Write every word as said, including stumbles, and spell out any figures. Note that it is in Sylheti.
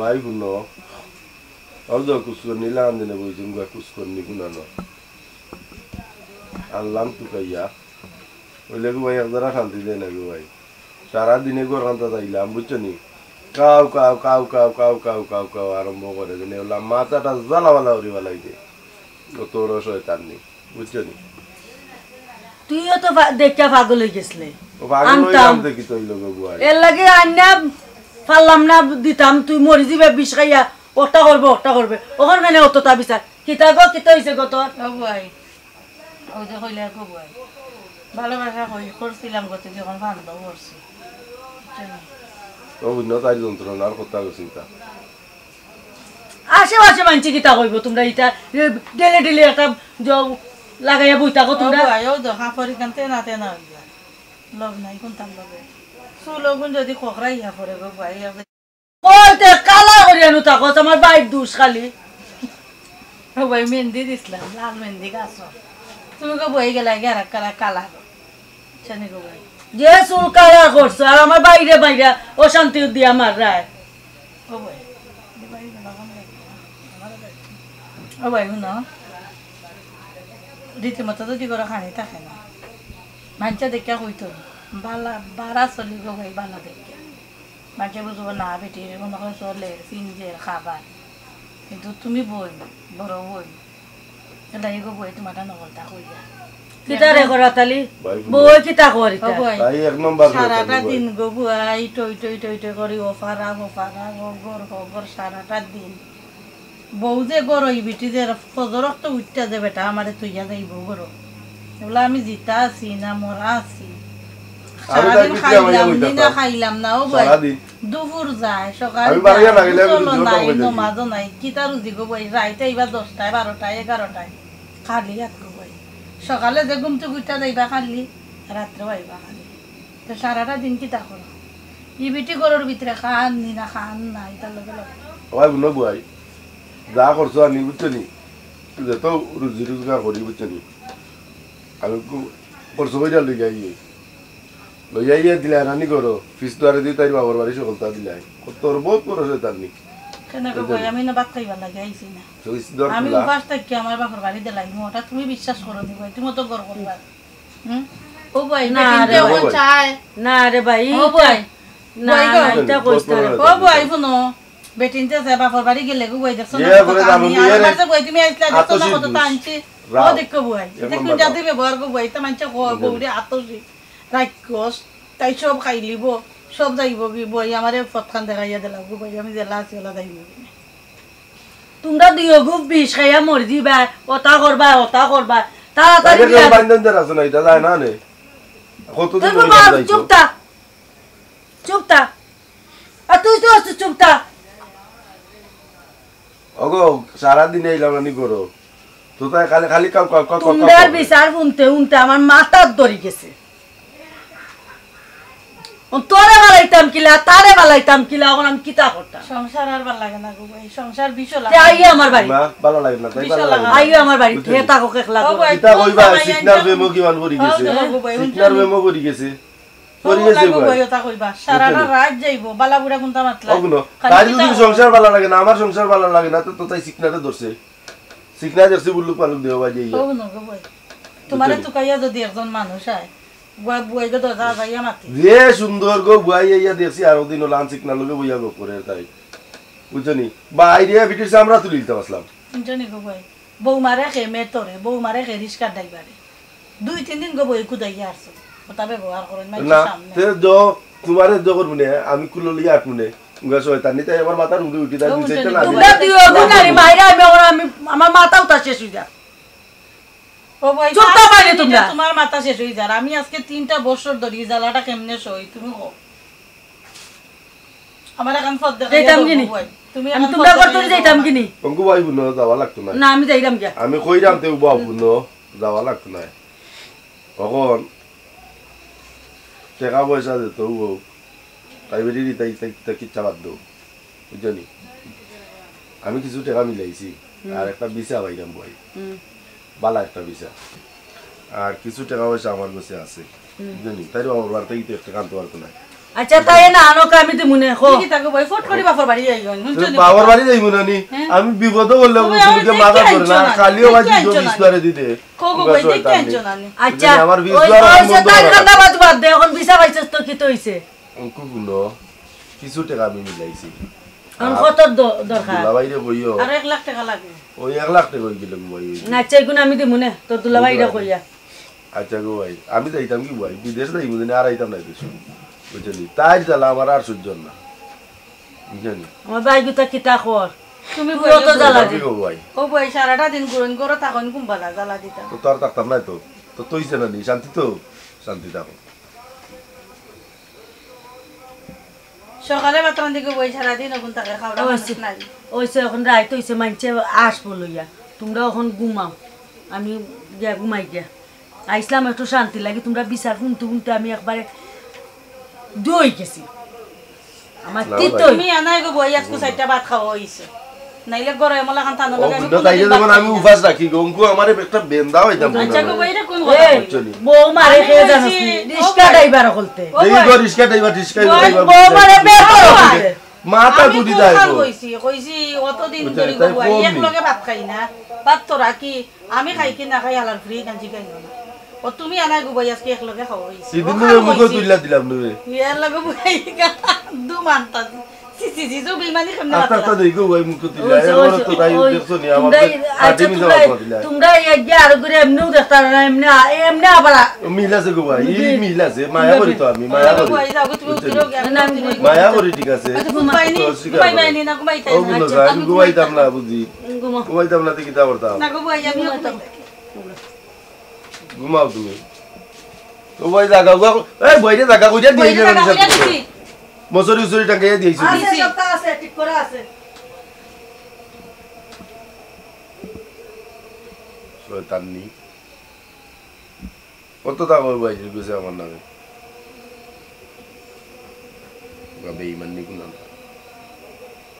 ভাই হুনো, অউ যে কুসুর নিলা আন্দিনে বইছুন গো, কুসুর নি হুনানো। আনলাম তুকাইয়া। অইলে গো ভাই, এক জারা শান্তি দেয় না গো ভাই। সারা দিনে ঘর কান্তা যাইলাম, বুঝছো নি? Cow, cow, cow, cow, cow, cow, cow, cow আরম্ভ করে দেন। এগুলা মাথাটা জ্বালাওয়ালা করি ফালাই দে। অত বড় শয়তান নি, বুঝছো নি? তুইও তো ফা-, দেখিয়া পাগল অই গেছলে। ও পাগল অই আনতাম। আনতে কি তৈল গো বুয়াই? এর লাগি আইনা পারলাম না দিতাম, তুই মরি যিবে বিষ খাইয়া, ওটা করবে, ওটা করবে। ওখান কেনে অতটা বিচার? কিতা গো, কিতা অইছে গো তোর? ও বুয়াই, ও যে কইলে গো বুয়াই, ভালোবাসা কই করছিলাম গো, তুই যখন ফান্দও করছি। বুঝছো নি? ও বুঝ না, তাই যন্ত্রণার কথা গো চিন্তা। আশেপাশে মানষে কিতা কইবো? তোমরা ইটা, এ, ডেলে ডেলে একটা জ-, লাগাইয়া বই থাকো ও তোমরা। বুয়াই, ও দেখা পরি কান্তে না তেনা অই যায়। লগ নাই কোনটার লগে। চুল ওগুন যদি খোকরাইয়া পড়ে গো বুয়াই, আর কইতে কালা করিয়া নু থাকো, আমার বাইর দুষ খালি। ও বুয়াই, মেহেন্দি দিছলাম, লাল মেহেন্দি গাছ। তুমি গো বুয়াই গেলা গিয়া আর এক কালা কালা। বুঝছো নি গো বুয়াই? যে চুল কালা করছো, আর আমার বাইরে বাইরে অশান্তি দিয়া মাররায়। ও বুয়াই, ও বুয়াই, হুনো, রীতিমতো যদি ঘরো খানি থাকে না, মানষে দেখিয়া কইতো, বালা, বারা চলি গো বুয়াই, বালা দেখিয়া। মানষে বুঝবো না, বেটি, মনে করে চলে, সিনজের খাবার। কিন্তু তুমি বইন, বড় বইন। এটা এগো বই, তোমারটা নকলটা কইয়া। কিতা রে করাতালি? ভাই, বই কিতা করিতা? ও বই। তাই এক নম্বর করে সারাটা তালি বই। দিন গো বুয়াই, টই টই টই টই করি, ও ফারা, ও ফারা, ও গর, ও গর, সারাটা দিন। বউ যে গর, ওই বিটি যে ফজর অক্ত উঠতা যে বেটা আমারে তুইয়া যাইবো গর। এগুলা আমি জিতা আছি না মরা আছি। আমি তাই সারাদিন বিক্রি আমার খাইলাম, ইয়া নি না বইতাম। খাইলাম না, ও বই। সারাদিন। দুপুর যায়, সকাল আমি বাড়ি যায়, না গেলে আমি গোসলও রুজি নাই, করতাম কই নমাজও নাই। কিতা রুজি গো বই, রাইতে আইবা দশটায়, বারোটায়, এগারোটায়। খালি হাত গো বই। সকালে যে ঘুম থেকে উঠা যাইবা খালি, রাত্রেও আইবা খালি। তো সারাটা দিন কিতা করো? ই বিটি ঘরর ভিতরে খান নি না খান না, ইতার লগে লগে। ওই বুনো বুয়াই, যা করছো আনি, বুঝছো নি? যত রুজি রোজগার করি, বুঝছো নি? আমি খু-, খরচ কইরা লই যাই। লই যাইয়া দিলাই রানি করো, ফিস দুয়ারে দি তাইর বাবার বাড়ি সকলতা দিলাই। তোর বহুত বড় শয়তান নি। কেন গো বুঝছো বই, নি? আমি না ভাত খাইবার লাগি আইছি না। তো ফিস দুয়ার আমি খোলা। উপাস থাকি আমার বাপর বাড়ি দিলাই, মোটা তুমি বিশ্বাস করো নি বই, তুমি তো গর করবা। হুম? ও বই, না বেটিন রে তো বই। চায়। না রে ভাই, ও বই। না, বই গো। না, এটা কইস না রে। ও বই, হুনো। বেটিন তো চায় বাপর বাড়ি গেলে গো বই, দেখছো না ইয়ে কত করে তা আমি, জানো আর নি, আমার এরে তো বই তুমি আইছলা, দেখছো না আতশি কত তা দুষ। আনছি। ও রাও। দেখো বই, এক এটা নম্বর কিন্তু রাও। জাতি ব্যবহার গো বই, তা মানষে কয় বুঝলি? বউরে আতশি। রাক্ষস, তাই সব খাইলিব, সব যাইব কি বই, আমারে পথখান দেখাইয়া দিলাও গো বই, আমি যেলা আছি ওলা যাইব কি না। তোমরা দুইও গু বিষ খাইয়া মরি যিবা, ওটা করবা, ওটা করবা, তাড়াতাড়ি তাইলে বিয়া কেউ বান্ধন দের আছে না, এটা যায় না নে। কতদিন তুই ধরে বাবা যাইতো? চুপ থাক, চুপ থাক। আর তুই তো আছিস চুপ থাক। ওগো, সারাদিন এইলাম আনি করো। তো তাই খালি, খালি cow, cow, cow, cow, cow তুমরার করে। বিচার হুনতে হুনতে আমার মাথাত ধরি গেছে। ও তোরে বালাইতাম কিলা, তারে বালাইতাম কিলা, অখন আমি কিতা করতাম? সংসার আর ভালা লাগে না গো বই, সংসার বিষও লাগে। তে আইও আমার বাড়ি। না, ভালা লাগে না, তাই বিষ ভালা লাগে লাগা। না। আইও আমার বাড়ি, বুঝলি? হে থাকো একলা ও করো। বই, কিতা কইবা, তুই সিকনার জামাই প্রেমও কিমান করি আনছো। গেছে। হ্যাঁ, গো বই, সিকনার প্রেমও করি গেছে। করি গেছে গো বই। বই, ওটা কইবা। সারাটা বুঝলি? রাত যাইবো, বালা বুড়া কোনটা মাতলা। অগুনো, খালি তাই কিতা যদি কইবা? সংসার ভালা লাগে না, আমার সংসার ভালা লাগে না, তো, তো তাই সিকনারে ধরছে। সিকনা ধরছে, বুল্লুক পাল্লুক দেওয়া বাজে ইয়া। অগুনো গো বই। তোমারে বুঝলি? তুকাইয়া যদি একজন মানুষ আয়, বুয়া, বুয়াই গো দরজা আজাইয়া মাতি। যে সুন্দর গো বুয়াই আইয়া দেখছি, আরো দিন ওলান সিকনার লগে বইয়া গো করে তাই। বুঝছো নি? বাইরে বিটির চামড়া তুলি দিতাম আসলাম। বুঝছো নি গো বই? বউ মারে খে মে তোরে, বউ মারে খে রিস্কার ড্রাইভারে। দুই তিন দিন গো বই কুদাইয়া আসছো। ওটা ব্যবহার করেন, মাইনষের না, সামনে। তে জ-, তোমারে জ করবো নে, আমি কুলো লইয়া আটবো নে। উঙ্গা শয়তান নিতে আমার মাথার উপরে উঠি যায়, ও দুই চারটা বুঝছো নি? না দিলে। তোমরা দুই অগুনারি মাইরা আমি ওরা আমি, আমার মাথাও তা শেষ হয়ে যায়। ও ভাই, চুপ তো পাঁচ পারে মিনিটে তোমরা। তোমার মাথা শেষ হয়ে যার। আমি আজকে তিনটা বছর ধরে এই জ্বালাটা কেমনে সই, তুমি কও। আমার এখন পথ দেখা যাইতাম গিনি? তুমি আমি এখন তোমরা পথ ঘর দেখা তোরে যাইতাম গিনি? অঙ্কু ভাই বুনো যাওয়া লাগতো না। না, আমি যাইতাম গিয়া। আমি কইরাম তে উবা বুনো যাওয়া লাগতো না। অখন টেকা পয়সা দিত ও, তাই বেটি তাই, তাই, তাই কিচ্ছা বাদ দেও। বুঝছো নি? আমি কিছু টেকা মিলাইছি, হুম। আর একটা ভিসা পাইলাম ভাই। হুম। বালা একটা ভিসা। আর কিছু টেকা পয়সা আমার কাছে আছে। হুম। বুঝছো নি? তাই আমার বাড়িতে গিয়ে একটা কানতে পারতো না। আচ্ছা, তাই না, আনো কা আমি দিমুনে, কও। কি তাকে বই ফট করি বাপর বাড়ি যাইগন, হুনছো নি? বাপর বাড়ি যাইমু না নি? হ্যাঁ। আমি বিপদে বললে ও তুমি আমার আমাকে দেখতে মাথা ধরে আনছো না, না, নি। খালি আবার দেখতে আনছো না নি। বিশ্বরে দিতে। কও গো বই, দেখতে আনছো না নি? আচ্ছা, আমার ওই, বিশ্বরে ওই যে তার কান্দা বাদ বাদ দে, এখন ভিসা পাইছস তো কি তো হইছে? অঙ্কু গুলো কিছু টাকা আমি মিলাইছি। এখন আর কত দ-, দরকার? দুলাভাইরে কইও। আর এক লাখ টাকা লাগবে। ওই এক লাখ টাকা হয়ে গেল গো ভাই, ওই যে। না, আচ্ছা, এগুলো আমি দিমুনে, তোর দুলাভাইরে কইয়া। আচ্ছা গো ভাই, আমি যাইতাম কি ভাই, বিদেশ যাইমু দিনে আর আইতাম না দেশে। বুঝলি? তাই জ্বালা আমার আর সহ্য না। বুঝলি? আমার ভাই গুতা কিতা কর? তুমি তুই অত জ্বালা দি। গো ভাই। ও ভাই, সারাটা দিন ঘুরন ঘুরো থাকন কুম্বালা জ্বালা দিতাম। তো তার থাকতাম না তো। তো তুই না নি, শান্তি তো? শান্তি থাকো। সকালে ভাত রান্ধি গো বই সারাদিন ওগুন থাকে, খাওয়া মানুষ নাই। ওইছে এখন রাইত হইছে, মানছে আসবো লইয়া। তোমরা এখন ঘুমাও, আমি গিয়া ঘুমাই গিয়া। আইসলাম একটু শান্তি লাগি, তোমরা বিচার শুনতে শুনতে আমি একবারে দই গেছি। আমার না তিতো ভাই। তুমি আনাই গো বই আজকে চারটা ভাত খাওয়া হইছে। নাইলে গরম এমলা খান তানো ও লাগে আমি বুঝলো, তাইলে যেমন আমি উপাস রাখি গো, অঙ্কু আমারে একটা বেন্দা হইতাম না। আচ্ছা গো বই, এটা কোন কথা কইলি? বউ মারে আমি খেয়ে কইছি, জানোস নি? ও রিস্কা ভাই। ড্রাইভার হকলতে। ও দেখি ভাই। গো, রিস্কা ড্রাইভার, রিস্কা বউ, ড্রাইভার বউ মারে বুঝতে বের করো। মাথা আমি তুলি কোন দেয় কাম গো। কইছি? কইছি অতদিন বুঝতে ধরি তাই গো বই, ফোন এক নি। লগে ভাত খাই না। ভাত তো রাখি। আমি খাই কি না খাই, হালার ফ্রি কাঞ্চি খাই না। ও তুমি আনাই গো বই, আজকে এক লগে খাওয়া হইছে। সেদিন ও নু খান মুখে কইছি। তুইলা দিলাম নু। ইয়ার লগে বই, দু মানতা। সি, সি, সি, জু বেইমানি কেমনে আস্তে আস্তে মাতলা? দেখো ভাই, মুখ তুলে। ওই যে, এবার ওই তো যে, তাই ওই দেখছো নি, আমার তোমরা তো এই, আচ্ছা, কাটিং তোমরা, দেওয়া তো দিলে। তোমরা এই যে আরো করে এমনেও দেখতা না, এমনে আ-, এমনে আবার আ- মিল আছে গো ভাই, এই মিল। মিল আছে, মায়া করি তো আমি, মায়া করি। ভাই, যাও গো, তুমি বুঝছো উঠিরো, নি? আমি না, আমি উঠিরো। মায়া করি, ঠিক আছে। আচ্ছা, ঘুমাই নি, তো স্বীকার ঘুমাই করো। নাই না, ঘুমাই তাই ও না। বন্ধু, আচ্ছা, আমি আমি ঘুমাই ঘুমাইতাম না, বুঝি। ঘুমাও। ঘুমাইতাম না, দেখি তা করতাম। না গো ভাই, আমি ঘুমাই ঘুমাই তাই। তাই। ঘুমাও তুমি। ও ভাই, জাগা, উগা, এই বইরে জাগা কইরা দিয়ে বইরে দিলাম জাগা সব কইরা কিছু। দিছি। মশারি উশারি টাঙ্গাইয়া দিয়েছি। আছে, দিছি। সবটা আছে, ঠিক করা আছে। শয়তান নি। কত টাকা ওই ভাই গেছে আমার নামে। বা বেঈমান নি কোন নাম?